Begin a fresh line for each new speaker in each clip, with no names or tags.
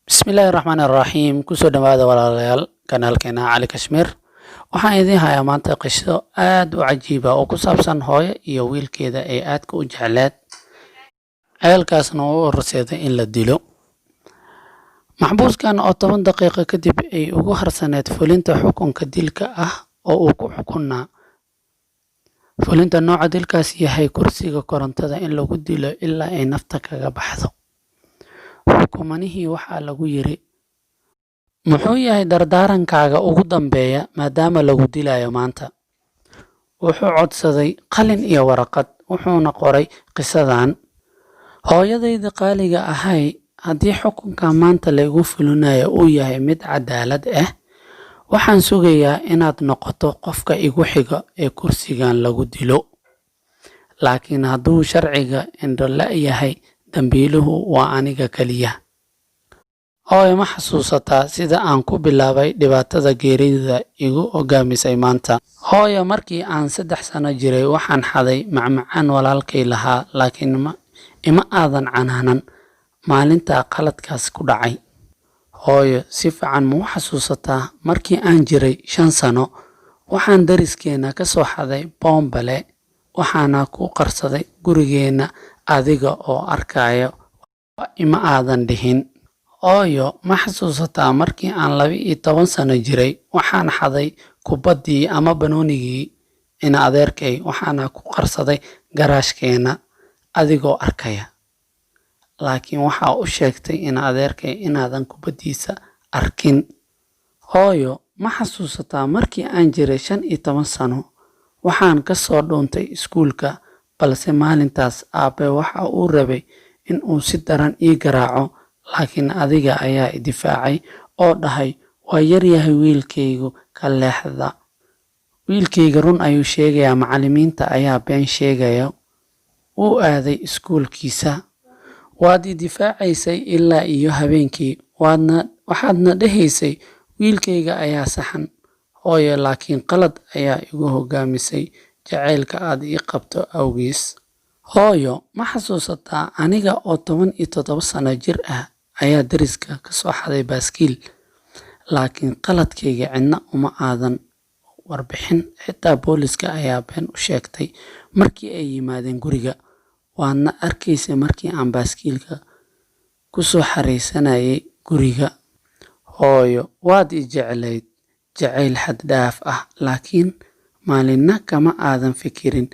Bismillaahi Raxmaani Raxiim. Kusoo dhawaada, walaalayaal, kanaalkeena Cali Kashmir. Waxaan idiin hayaa maanta qiso aad u cajiiba oo ku saabsan hooyo iyo wiilkeeda ay aadka u jecleed, ceelkaasna uu u horseeday in la dilo. Maxbuuskan oo 10 daqiiqo kadib ay ugu harsaneyd fulinta xukunka dilka ah oo uu ku xukunaa fulinta nooca dilkaas yahay kursiga korontada in lagu dilo ilaa ay nafta kaga baxdo. Xukumanihii waxaa lagu yiri, "Muxuu yahay dardaarankaaga ugu dambeeya maadaama lagu dilayo maanta?" Wuxuu codsaday qalin iyo warqad, wuxuuna qoray qisadan: "Hooyadayda qaaliga ahay, haddii xukunka maanta laygu fulinayo uu yahay mid cadaalad ah, waxaan sugayaa inaad noqoto qofka igu xiga ee kursigan lagu dilo. Laakiin hadduu sharciga indho la' yahay, dambiiluhu waa aniga kaliya. Hooyo, ma xasuusataa sida aan ku bilaabay dhibaatada geerida igu hogaamisay maanta? Hooyo, markii aan 3 sano jiray, waxaan xaday macmacaan walaalkay lahaa, laakiin ima aadan canaanan maalintaa qaladkaas ku dhacay. Hooyo, si fiican ma u xasuusataa markii aan jiray 5 sano, waxaan dariskeenna ka soo xaday boombale, waxaana ku qarsaday gurigeenna adiga oo arkaya? Ima aadan dhihin. Hooyo, ma xasuusataa markii aan 12 sano jiray, waxaan xaday kubaddii ama banoonigii ina adeerkay, waxaana ku qarsaday garaashkeena adigoo arkaya? Laakiin waxaa u sheegtay ina adeerkay inaadan kubaddiisa arkin. Hooyo, ma xasuusataa markii aan jiray 15 sano, waxaan ka soo dhuuntay iskuulka, balse maalintaas aabe waxa uu rabay in uu si daran ii garaaco, laakiin adiga ayaa i difaacay oo dhahay, 'Waa yaryahay wiilkaygu, ka leexda. Wiilkayga run ayuu sheegayaa, macallimiinta ayaa been sheegaya.' Wuu aaday iskuulkiisa. Waad i difaacaysay ilaa iyo habeenkii, waxaadna dhahaysay, 'Wiilkayga ayaa saxan.' Hooyo, laakiin qalad ayaa igu hogaamisay jacaylka aad ii qabto awgiis. Hooyo, ma xasuusataa aniga oo 17 sano jir ah ayaa deriska ka soo xaday baaskiil, laakiin qaladkayga cidna uma aadan warbixin, xitaa booliska ayaa been u sheegtay markii ay yimaadeen guriga. Waadna arkaysay markii aan baaskiilka ku soo xareysanayay guriga. Hooyo, waad i jeclayd jacayl xad dhaaf ah, laakiin maalinna kama aadan fikirin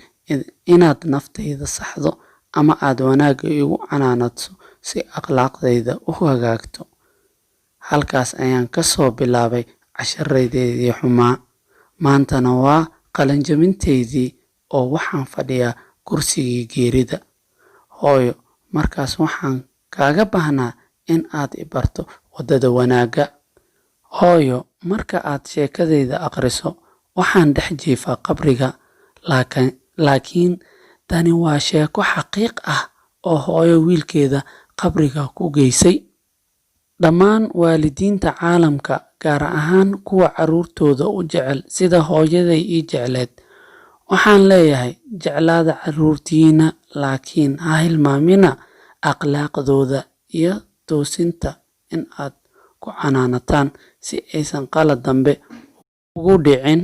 inaad naftayda saxdo ama aad wanaagga igu canaanato si akhlaaqdayda u hagaagto. Halkaas ayaan ka soo bilaabay casharradeydii xumaa. Maantana waa qalinjabintaydii oo waxaan fadhiyaa kursigii geerida. Hooyo, markaas waxaan kaaga baahnaa in aad i barto waddada wanaagga. Hooyo, marka aad sheekadayda akhriso, waxaan dhex jiifaa qabriga, laakiin tani waa sheeko xaqiiq ah oo hooyo wiilkeeda qabriga ku geysay. Dhammaan waalidiinta caalamka, gaar ahaan kuwa carruurtooda u jecel sida hooyaday ii jecleyd, waxaan leeyahay: jeclaada carruurtiina, laakiin ha hilmaamina akhlaaqdooda iyo toosinta in aad ku canaanataan si aysan qalad dambe ugu dhicin."